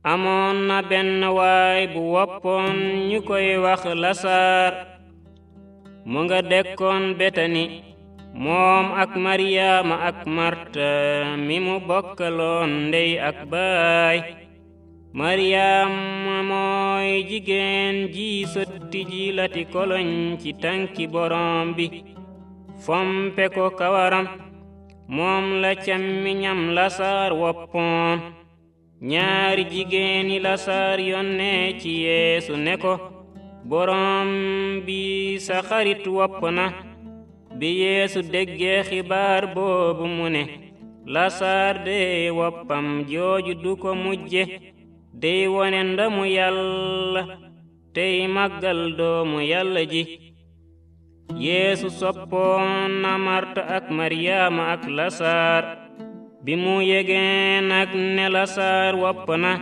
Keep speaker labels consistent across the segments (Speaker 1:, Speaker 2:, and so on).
Speaker 1: amoon na benn waay bu woppoon ñu koy wax lasaar mu nga dekkoon betani moom ak maryaama ak marta mi mu bokkaloon ndey ak baay maryaama mooy jigéen ji sotti jilati koloñ ci tànki borom bi fompe ko kawaram moom la càmmiñam lasaar woppoon ñaari jigéeni lasaar yónnee ci yeesu ne ko borom bi sa xarit wopp na bi yeesu déggee xibaar boobu mu ne lasaar de woppam jooju du ko mujje dey wone ndamu yàlla tey màggal doomu yàlla ji yeesu soppoon na marta ak maryaama ak lasaar bi mu yegee nag ne lasaar wopp na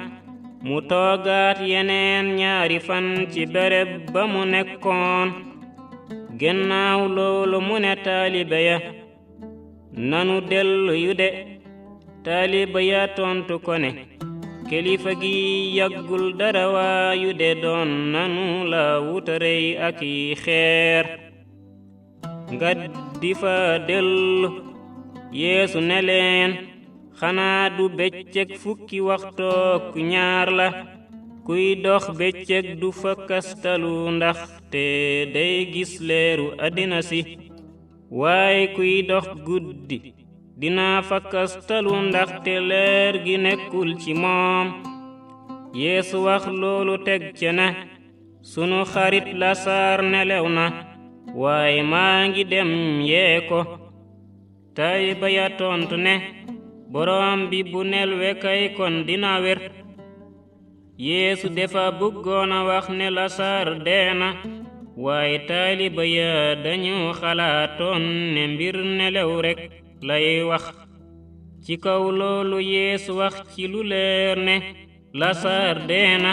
Speaker 1: mu toogaat yeneen ñaari fan ci bereb ba mu nekkoon gennaaw loolu mu ne taalibe ya nanu dellu yu de taalibe ya tontu ko ne kilifa gi yàggul dara waayu de doon nanu la wutarey ak i xeer nga di fa dellu yeesu ne leen xanaa du bëccëg fukki waxtook ñaar la kuy dox bëccëg du fa kastalu ndax te day gis leeru àddina si waaye kuy dox guddi dina fa kastalu ndax te leer gi nekkul ci moom yeesu wax loolu teg ca ne sunu xarit lasaar nelew na waaye maa ngi dem yee ko taalibe ya tontu ne borom bi bu nelwe kay kon dina wér yeesu dafa bëggoon a wax ne lasaar deena waaye taalibe ya dañu xalaatoon ne mbir nelew rekk lay wax ci kaw loolu yeesu wax ci lu leer ne lasaar deena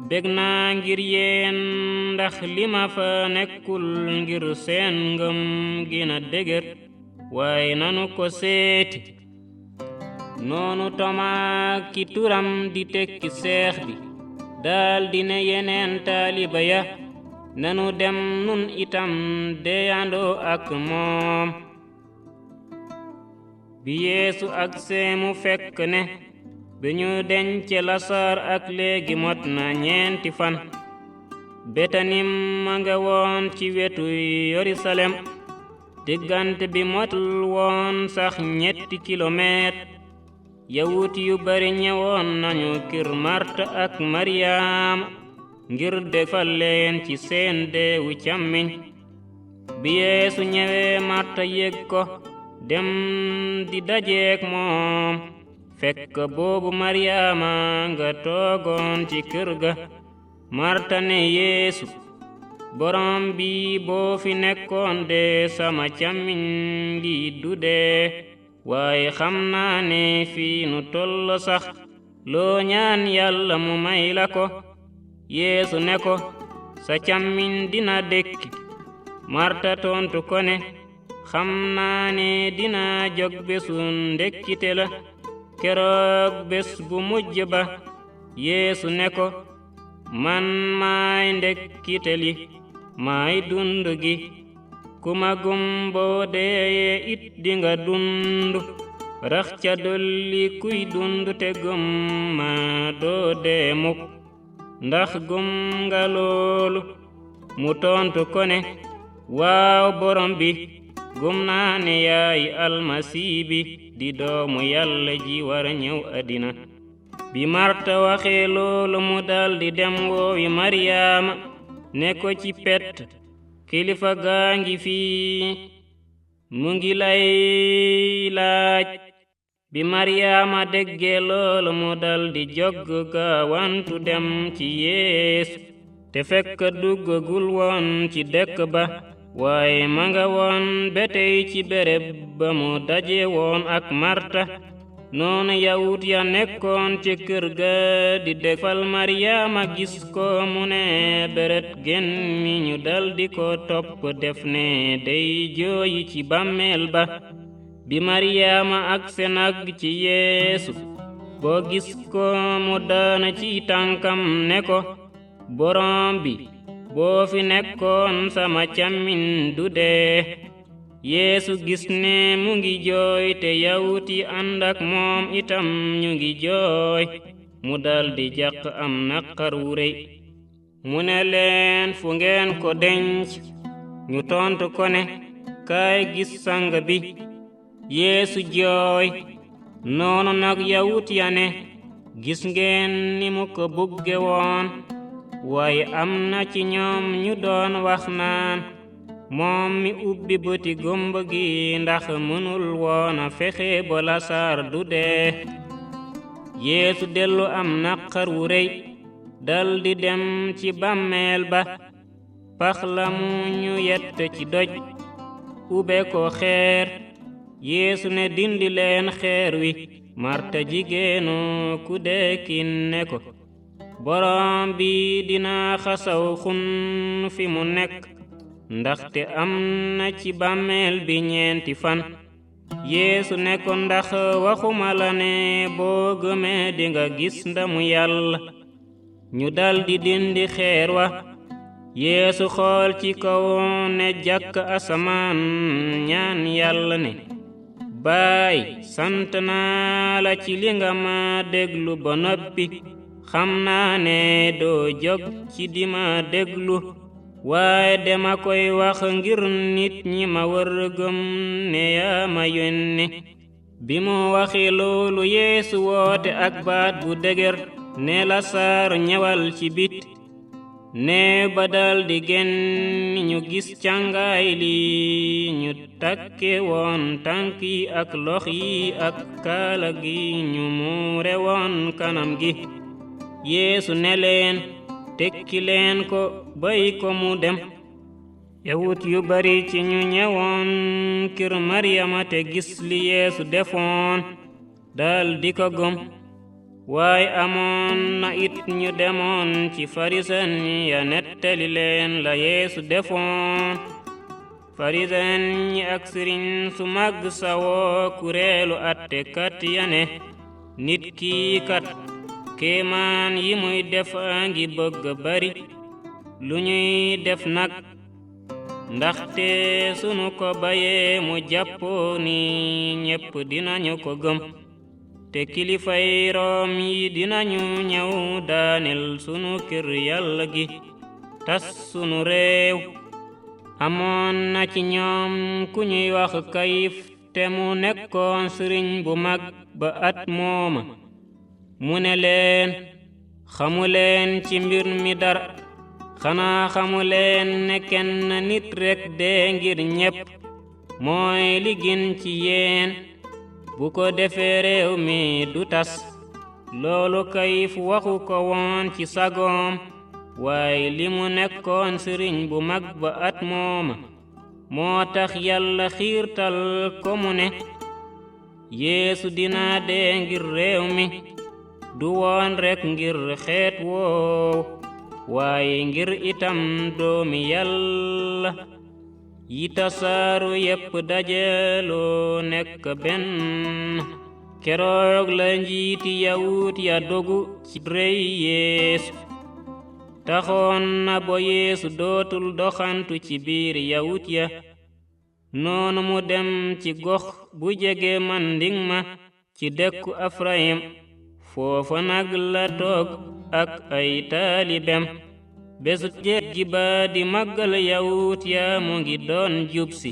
Speaker 1: bég naa ngir yéen ndax li ma fa nekkul ngir seen ngëm gina dëgër waaye nanu ko seeti noonu Tomaa ki turam di tekki seex bi daldi ne yeneen taalibe ya nanu dem nun itam deyandoo ak moom bi yeesu agsee mu fekk ne bi ñu dence lasaar ak léegi mot na 4 fan betani ma nga woon ci wetu yerusalem diggante bi motul woon sax 3 kilomètre yawut yu bari ñëwoon nañu kër marta ak maryaam ngir defal leen ci seen deewu càmmiñ bi yeesu ñëwee marta yëg ko dem di dajeek moom fekk boobu maryaama nga toogoon ci kër ga marta ne yeesu borom bi boo fi nekkoon de sama càmmiñ li du dee waaye xam naa ne fii nu toll sax loo ñaan yàlla mu may la ko yeesu ne ko sa càmmiñ dina dekki marta tontu ko ne xam naa ne dina jóg bésu ndekkite la keroog bés bu mujj ba yeesu ne ko man maay ndekkite li maay dund gi ku ma gëm boo deeyee it dinga dund rax ca dolli kuy dund te gëm ma doo dee mukk ndax gëm nga loolu mu tontu ko ne waaw borom bi gëm naa ne yaay almasi bi di doomu yàlla ji wara ñëw àddina bi marta waxee loolu mu daldi dem woowi maryaama ne ko ci pet kilifa gaa ngi fii mu ngi lay laaj bi maryaama déggee loolu mu daldi jogg gaawantu dem ci yeesu te fekk duggagul woon ci dëkk ba waaye ma nga woon ba tey ci béréb ba mu daje woon ak marta noonu yawut ya nekkoon ci kër ga di defal maryaama gis ko mu ne beret génn ñu daldi ko topp def ne day jooyi ci bàmmeel ba bi maryaama agse nag ci yeesu boo gis ko mu daana ci tànkam ne ko borom bi boo fi nekkoon sama càmmiñ du dee. Yeesu gis ne mu ngi jooy te yawut yi ànd ak moom itam ñu ngi jooy, mu daldi jàq am naqar wu rëy. mu ne leen fu ngeen ko denc? ñu tontu ko ne kaay gis sang bi. Yeesu jooy. noonu nag yawut ya ne gis ngeen ni mu ko bugge woon, waaye am na ci ñoom ñu doon wax naan moom mi ubbi bëti gumba gi ndax mënul woona fexe ba Lasaar du dee. Yeesu dellu am naqar wu rëy daldi dem ci bàmmeel ba. pax la mu ñu yett ci doj ube ko xeer. Yeesu ne dindi leen xeer wi. Marta jigéenu ku dekkin ne ko borom bi dina xasaw xun fi mu nekk, ndaxte am na ci bàmmeel bi 4 fan. Yeesu ne ko ndax waxuma la ne boo gëmee dinga gis ndamu Yàlla. ñu daldi dindi xeer wa. Yeesu xool ci kaw ne jàkk asamaan ñaan Yàlla ne Baay, sant naa la ci li nga ma déglu ba noppi. xam naa ne doo jóg ci di ma déglu, waaye dama koy wax ngir nit ñi ma war gëm ne yaa ma yónni. bi mu waxi loolu Yeesu woote ak baat bu dëgër ne Lasaar ñëwal ci bit. ne ba daldi génn ñu gis càngaay li ñu takke woon tànk yi ak lox yi ak kaala gi ñu muure woon kanam gi. Yeesu ne leen tekki leen ko bay ko mu dem. yawut yu bari ci ñu ñëwoon kër Maryama te gis li Yeesu defoon daldi ko gëm. waaye amoon na it ñu demoon ci farisen ya nettali leen la Yeesu defoon. farisen ñi ak sëriñ su mag sa woo kureelu attekat ya ne nit kii kat kéemaan yi muy def a ngi bëgg bari. lu ñuy def nag? ndaxte sunu ko bayee mu jàppoo ni ñépp dinañu ko gëm, te kilifay Room yi dinañu ñëw daaneel sunu kër Yàlla gi tas sunu réew. amoon na ci ñoom ku ñuy wax Kayif te mu nekkoon sëriñ bu mag ba at mooma. mu ne leen xamuleen ci mbir mi dara, xanaa xamuleen ne kenn nit rekk dee ngir ñépp, mooy li gën ci yéen. bu ko defee réew mi du tas. loolu Kayif waxu ko woon ci sagoom, waaye li mu nekkoon sëriñ bu mag ba at mooma moo tax Yàlla xiirtal ko mu ne Yeesu dina dee ngir réew mi. du woon rekk ngir xeet woow, waaye ngir itam doomi Yàlla yi tasaaru yépp dajaloo nekk benn. keroog la njiiti yawut ya dogu ci rey Yeesu. taxoon na ba Yeesu dootul doxantu ci biir yawut ya. noonu mu dem ci gox bu jege Manding ma ci dëkku Efrayim. foofa nag la toog ak ay taalibem. bésu jéggi ba di màggal yawut ya mu ngi doon jubsi.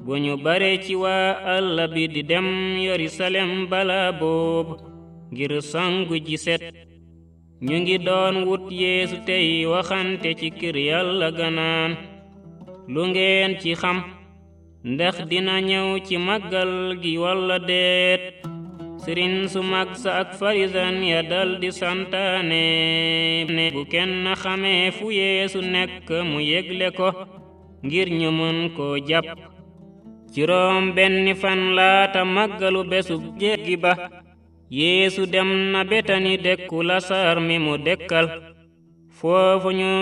Speaker 1: bu ñu bare ci waa àll bi di dem Yerusalem bala boobu ngir sangu ji set. ñu ngi doon wut Yeesu tey waxante ci kër Yàlla ganaan lu ngeen ci xam, ndax dina ñëw ci màggal gi walla deet. sëriñ su mag sa ak farisen ya daldi santaane ne bu kenn xamee fu Yeesu nekk mu yégle ko ngir ñu mën koo jàpp. juróom benni fan laata màggalu bésu jéggi ba Yeesu dem na Betani dëkku Lasaar mi mu dekkal. foofu ñu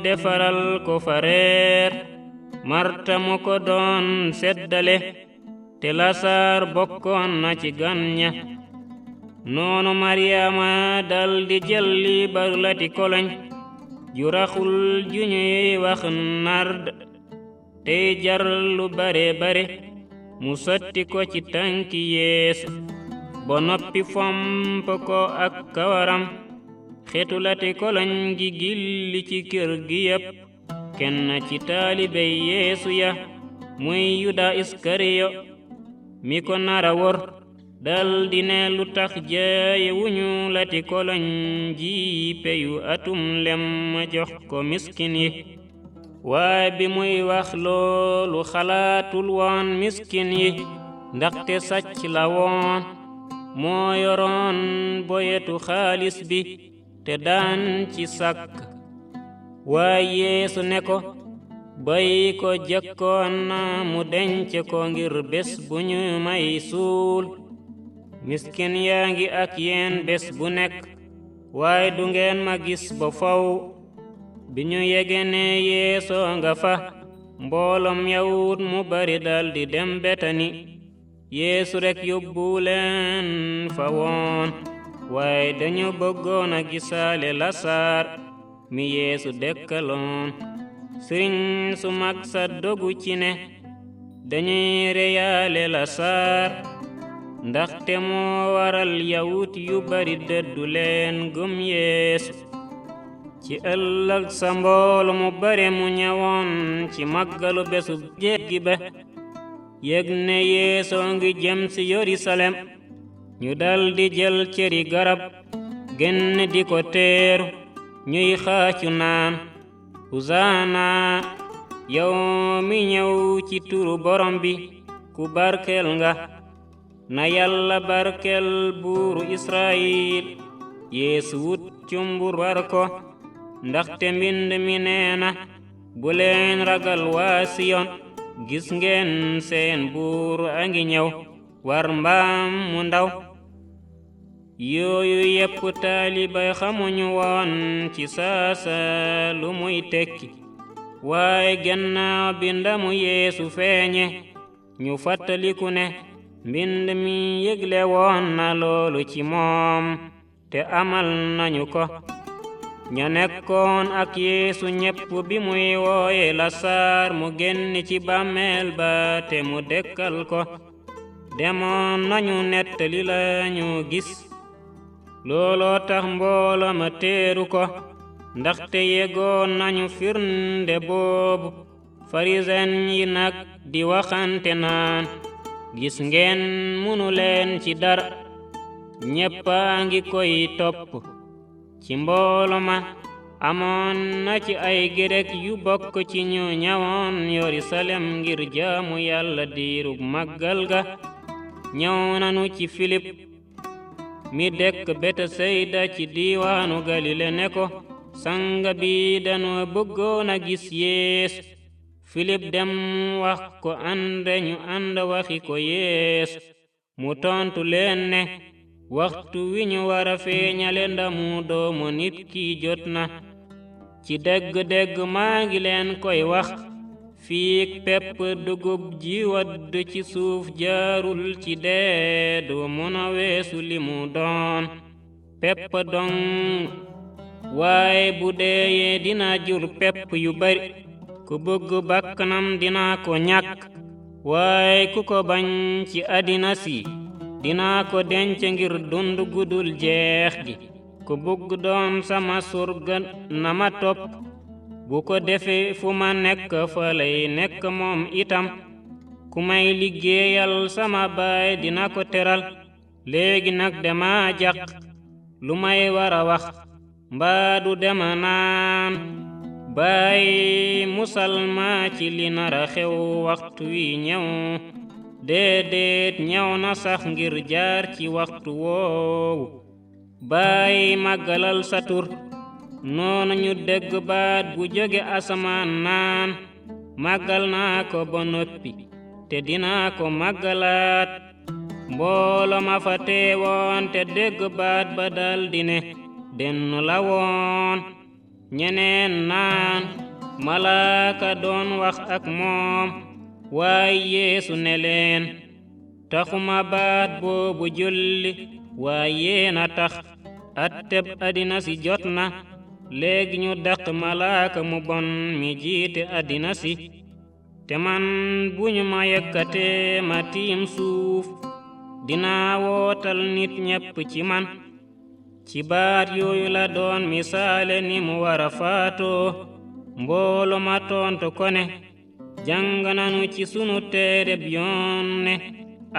Speaker 1: defaral ko fa reer. Marta mu ko doon seddale te Lasaar bokkoon na ci gan ña. noonu Maryaama daldi jël liibaru lati koloñ ju raxul ju ñuy wax nard tey jar lu bare bare mu sotti ko ci tànki Yeesu ba noppi fomp ko ak kawaram xetu lati koloñ gi gilli ci kër gi yépp kenn ci taalibey Yeesu ya muy Yuda Iskariyo mi ko nara wor daldi ne lu tax jaaye wuñu lati koloñ ji peyu atum lem ma jox ko miskin yi waaye bi muy wax loolu xalaatul woon miskin yi ndaxte sàcc la woon moo yoroon boyetu xaalis bi te daan ci sàkk waaye Yeesu ne ko bay ko jëkkoon na mu denc ko ngir bés bu ñu may suul miskin yaa ngi ak yéen bés bu nekk waaye du ngeen ma gis ba faw bi ñu yege ne Yeesu nga fa mboolom yawut mu bari daldi dem Betani Yeesu rekk yóbbu leen fa woon waaye dañu bëggoon a gisaale Lasaar mi Yeesu dekkaloon sëriñ su mag sa dogu ci ne dañuy reyaale Lasaar ndaxte moo waral yawut yu bari dëddu leen gëm Yeesu ci ëllëg sa mboolo mu bare mu ñëwoon ci màggalu bésu jéggi ba yëg ne Yeesu ngi jëm ci Yerusalem ñu daldi jël ceri garab génn di ko teeru ñuy xaacu naan Usaana yow mi ñëw ci turu borom bi ku barkel nga na Yàlla barkel buuru Israyil Yeesu wut cumbur war ko ndaxte mbind mi neena bu leen ragal waa Siyon gis ngeen seen buur a ngi ñëw war mbaam mu ndaw yooyu yépp taalibay xamuñu woon ci saasa lu muy tekki waaye gannaaw bi ndamu Yeesu feeñe ñu fàttaliku ne mbind mi yëgle woon na loolu ci moom te amal nañu ko ña nekkoon ak Yeesu ñépp bi muy wooye Lasaar mu génn ci bàmmeel ba te mu dekkal ko demoon nañu nettali lañu gis looloo tax mbooloo ma teeru ko ndaxte yegoon nañu firnde boobu farisen yi nag di waxante naan gis ngeen munu leen ci dara ñéppa ngi koy topp ci mboolo ma amoon na ci ay Girek yu bokk ci ñu ñëwoon Yerusalem ngir jaamu Yàlla diirub màggal ga ñëw nanu ci Filip mi dëkk Betesayda ci diiwaanu Galile ne ko sanga bi dañoo bëggoon a gis Yeesu Filip dem wax ko ànd ñu ànd waxi ko Yeesu mu tontu leen ne waxtu wi ñu wara feeñale ndamu doomu nit ki jot na ci dëgg-dëgg maa ngi leen koy wax fiik pepp dugub ji wadd ci suuf jaarul ci dee du mën a weesu li mu doon pepp dong waaye bu deeyee dina jur pepp yu bari ku bëgg bakkanam dina ko ñàkk waaye ku ko bañ ci àddina si dina ko denc ngir dund gudul jeex gi ku bëgg doon sama surga na ma topp bu ko defee fu ma nekk fa lay nekk moom itam ku may liggéeyal sama baay dina ko teral léegi nag dama jàq lu may wara wax mbaa du dema naan baay musal ma ci li nara xew waxtu wi ñëw déedéet ñëw na sax ngir jaar ci waxtu woowu baay màggalal sa tur noonu ñu dégg baat bu jóge asamaan naan màggal naa ko ba noppi te dinaa ko màggalaat mboolo ma fa teewoon te dégg baat ba daldi ne dennu la woon ñeneen naan malaaka doon wax ak moom waaye Yeesu ne leen taxuma baat boobu jolli waaye yéena tax atteb àddina si jot na léegi ñu dàq malaaka mu bon mi jiite àddina si te man bu ñu ma yëkkatee ma tiim suuf dinaa wootal nit ñépp ci man. ci baat yooyu la doon misaale ni mu wara faatoo. mboolo ma tontu ko ne jàng nanu ci sunu téereb yoon ne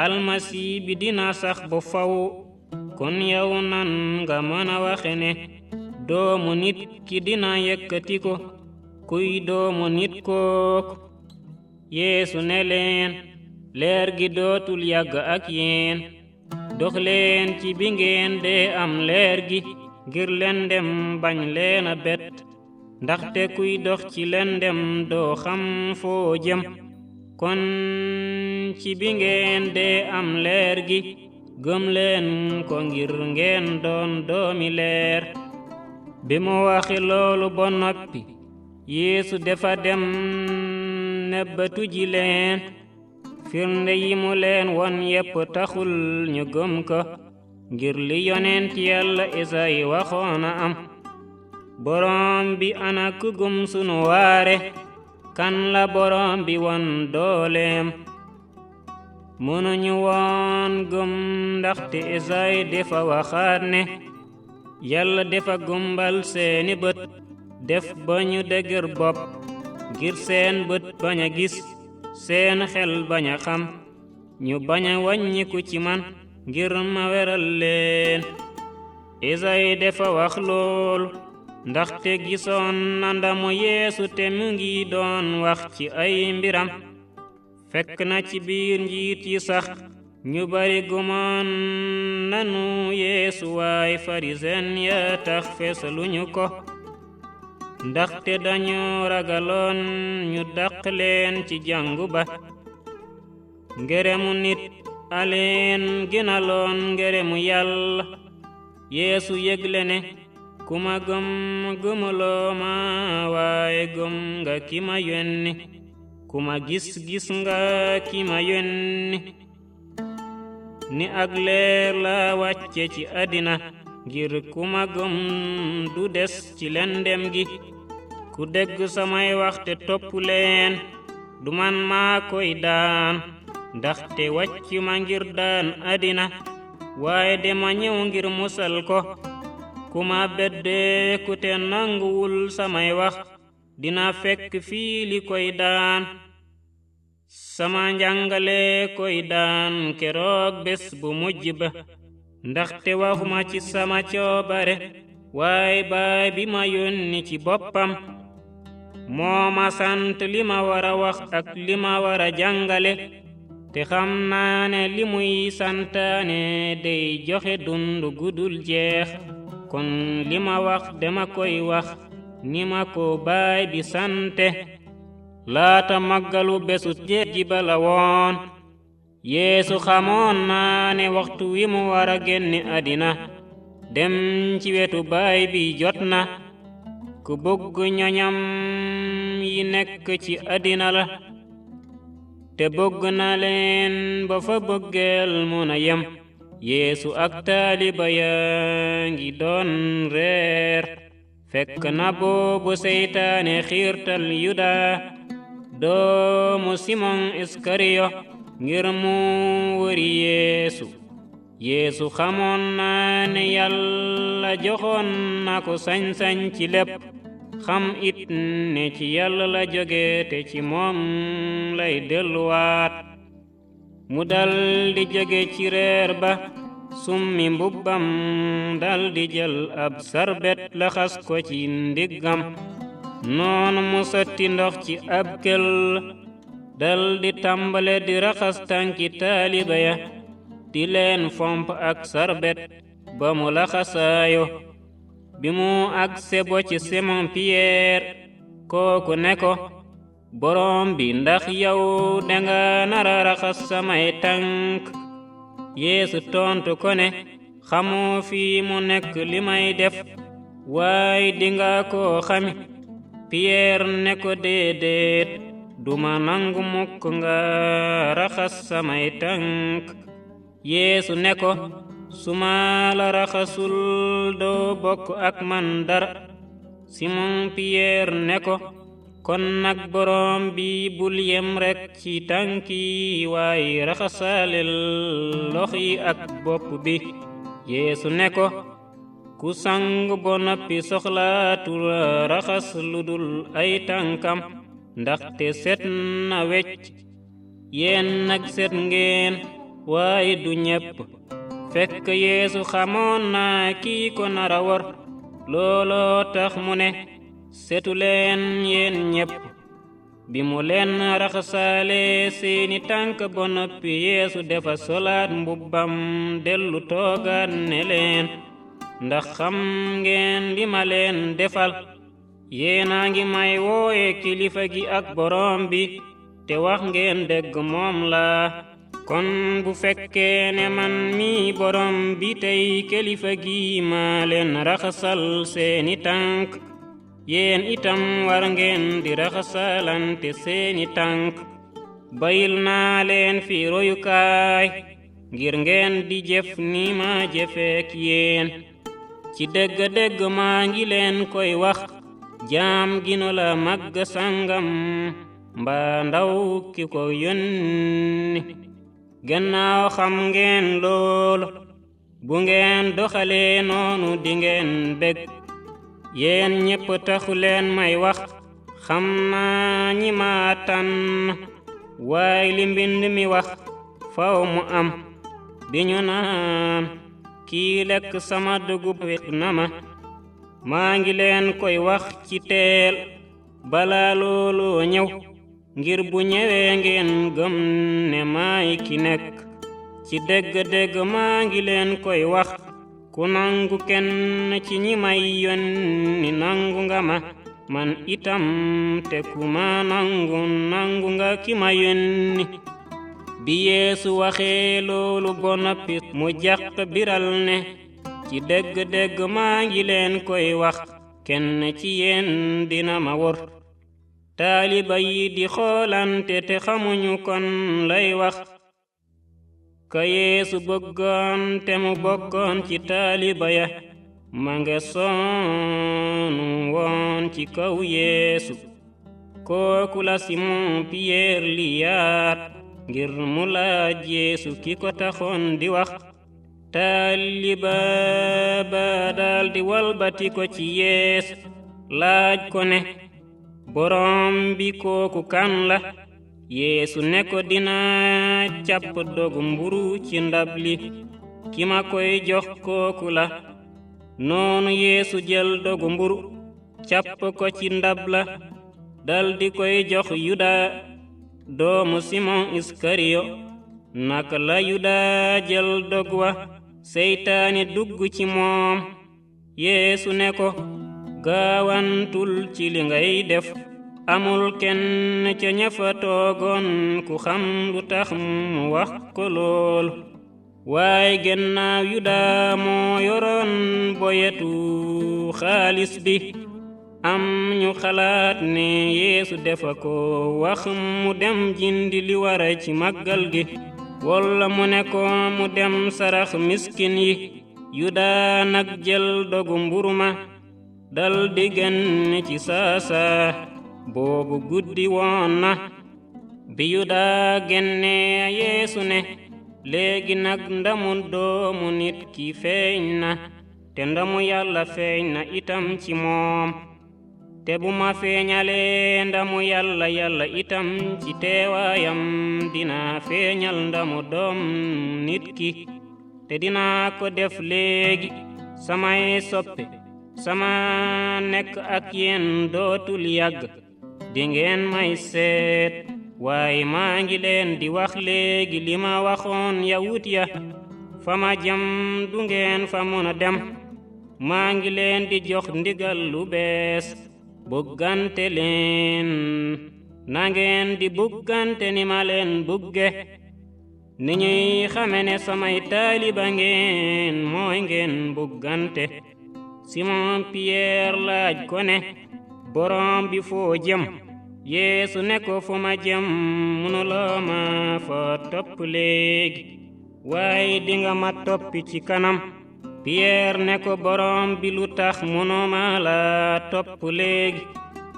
Speaker 1: almasi bi dina sax bu faw. kon yow nan nga mën a waxe ne doomu nit ki dina yëkkati ko kuy doomu nit kooku. Yeesu ne leen leer gi dootul yàgg ak yéen dox leen ci bi ngeen dee am leer gi ngir lendem bañ leen a bett ndaxte kuy dox ci lendem doo xam foo jëm. kon ci bi ngeen dee am leer gi gëm leen ko ngir ngeen doon doomi leer. bi mu waxi loolu ba noppi Yeesu dafa dem nebbatu ji leen. firnde yi mu leen won yépp taxul ñu gëm ko ngir li yonent Yàlla Esayi waxoona am. borom bi ana ku gëm sunu waare kan la borom bi won dooleem. mënuñu woon gëm ndaxte Esayi dafa waxaat ne Yàlla dafa gumbal seeni bët def ba ñu dëgër bopp ngir seen bët bañ a gis seen xel bañ a xam ñu bañ a wàññiku ci man ngir ma weral leen. Esayi dafa wax loolu ndaxte gisoon na ndamu Yeesu te mu ngi doon wax ci ay mbiram. fekk na ci biir njiit yi sax ñu bari gëmoon nanu Yeesu waaye farisen ya tax feesaluñu ko ndaxte dañu ragaloon ñu dàq leen ci jàngu ba. ngeremu nit aleen gënaloon ngeremu Yàlla. Yeesu yëgle ne ku ma gëm gëmuloo ma waaye gëm nga ki ma yónni ku ma gis gis nga ki ma yónni. ni ak leer la wàcce ci àddina ngir ku ma gëm du des ci lendem gi. ku dégg samay wax te topp leen du man maa koy daan ndaxte wàccu ma ngir daan àddina waaye dama ñëw ngir musal ko. ku ma beddeeku te nanguwul samay wax dina fekk fii li koy daan. sama njàngale koy daan keroog bés bu mujj ba ndaxte waxuma ci sama coobare waaye Baay bi ma yónni ci boppam moo ma sant li ma wara wax ak li ma wara jàngale. te xam naa ne li muy santaane day joxe dund gudul jeex. kon li ma wax dama koy wax ni ma ko Baay bi sante. laata màggalu bésu jéggi ba la woon Yeesu xamoon naa ne waxtu wi mu wara génni àddina dem ci wetu Baay bi jot na. ku bëgg ñoñam yi nekk ci àddina la te bëgg na leen ba fa bëggeel mun a yem. Yeesu ak taaliba yaa ngi doon reer fekk na boobu seytaane xiirtal Yuda doomu Simon Iskariyo ngir mu wëri Yeesu xamoon na ne Yàlla joxoon na ko sañ-sañ ci lépp xam it ne ci Yàlla la jóge te ci moom lay delluwaat. mu dal di jóge ci reer ba summi mbubbam dal di jël ab sarbet laxas ko ci ndiggam noonu mu sotti ndox ci ab kël dal di tàmbale di raxas tànki taaliba ya di leen fomp ak sarbet ba mu laxasaayo. bi mu agse bo ci Simon Piyeer kooku ne ko borom bi ndax yow danga nara raxas samay tànk. Yeesu tontu ko ne xamoo fii mu nekk li may def waaye dinga ko xami. Piyeer ne ko déedéet duma nangu mukk nga raxas samay tànk. Yeesu ne ko suma la raxasul doo bokk ak man dara. Simon Pierre ne ko, kon nag borom bi bul yem rekk ci tànki waaye raxasaleel lox yi ak bopp bi. Yeesu ne ko, ku sang ba noppi soxlaatul raxas lu dul ay tànkam, ndaxte set na wecc. Yéen nag set ngeen, waaye du ñépp. Fekk Yeesu xamoon na kii ko nara wor, looloo tax mu ne, setu leen yéen ñépp. bi mu leen raxasaale seeni tànk ba noppi, Yeesu dafa solaat mbubbam dellu toogaat ne leen, ndax xam ngeen li ma leen defal. Yéena ngi may wooye kilifa gi ak borom bi, te wax ngeen dëgg moom la. kon bu fekkee ne man mi borom bi tey kilifa gi ma leen raxasal seeni tànk, yéen itam war ngeen di raxasalante seeni tànk. bayil naa leen fi royukaay, ngir ngeen di jëf ni ma jëfeek yéen. ci dëgg-dëgg maa ngi leen koy wax, jaam ginu la màgg sangam mbaa ndaw ki ko yónni. gannaaw xam ngeen loolu, bu ngeen doxalee noonu di ngeen bég. yéen ñépp taxu leen may wax, xam naa ñi ma tànn, waaye li mbind mi wax faw mu am. bi ñu naan, kii lekk sama dugub wet na ma, maa ngi leen koy wax ci teel balaa loolu ñëw, ngir bu ñëwee ngeen gëm ne maay ki nekk. ci dëgg-dëgg maa ngi leen koy wax, ku nangu kenn ci ñi may yónni nangu nga ma man itam, te ku ma nangu nga ki ma yónni. bi Yeesu waxee loolu ba noppi, mu jàq biral ne, ci dëgg-dëgg maa ngi leen koy wax, kenn ci yéen dina ma wor. taaliba yi di xoolante te xamuñu kon lay wax. ka Yeesu bëggoon te mu bokkoon ci taaliba ya, ma nga sonnu woon ci kaw Yeesu. kooku la Simon Pierre liyaat, ngir mu laaj Yeesu ki ko taxoon di wax. taaliba ba daldi walbati ko ci Yeesu, laaj ko ne, borom bi kooku kan la? Yeesu ne ko, dinaa càpp dogu mburu ci ndab li, ki ma koy jox kooku la. noonu Yeesu jël dogu mburu, càpp ko ci ndab la, daldi koy jox Yuda doomu Simon Iskariyo. naka la Yuda jël dog wa, seytaane dugg ci moom. Yeesu ne ko, gaawantul ci li ngay def. amul kenn ca ña fa toogoon ku xam lu tax mu wax ko lool, waaye gennaaw Yuda moo yoroon boyetu xaalis bi. am ñu xalaat ne Yeesu defa ko wax mu dem jindi li wara ci màggal gi, walla mu ne ko mu dem sarax miskin yi. Yuda nag jël dogu mburu ma, dal di génn ci saasa. boobu guddi woon na. bi Yuda génnee, Yeesu ne, léegi nag ndamu doomu nit ki feeñ na, te ndamu Yàlla feeñ na itam ci moom. te bu ma feeñalee ndamu Yàlla itam ci teewaayam dina feeñal ndamu doom nit ki, te dinaa ko def léegi. samay soppe, sama nekk ak yéen dootul yàgg, dingeen may seet, waaye maa ngi leen di wax léegi li ma waxoon yawut ya. fa ma jëm du ngeen fa mën a dem. maa ngi leen di jox ndigal lu bees, buggante leen, na ngeen di buggante ni ma leen bugge. ni ñuy xame ne samay taaliba ngeen mooy ngeen buggante. Simon Pierre laaj ko ne, borom bi foo jëm? Yeesu ne ko, fu ma jëm mënuloo ma fa topp léegi, waaye dinga ma toppi ci kanam. Piyeer ne ko borom bi lu tax mënuma la topp léegi,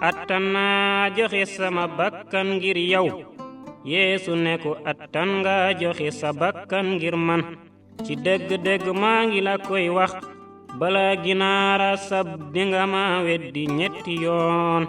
Speaker 1: attan naa joxe sama bakkan ngir yow. Yeesu ne ko attan nga joxe sa bakkan ngir man. ci dëgg-dëgg maa ngi la koy wax, bala ginaara sab dinga ma weddi 3 yoon.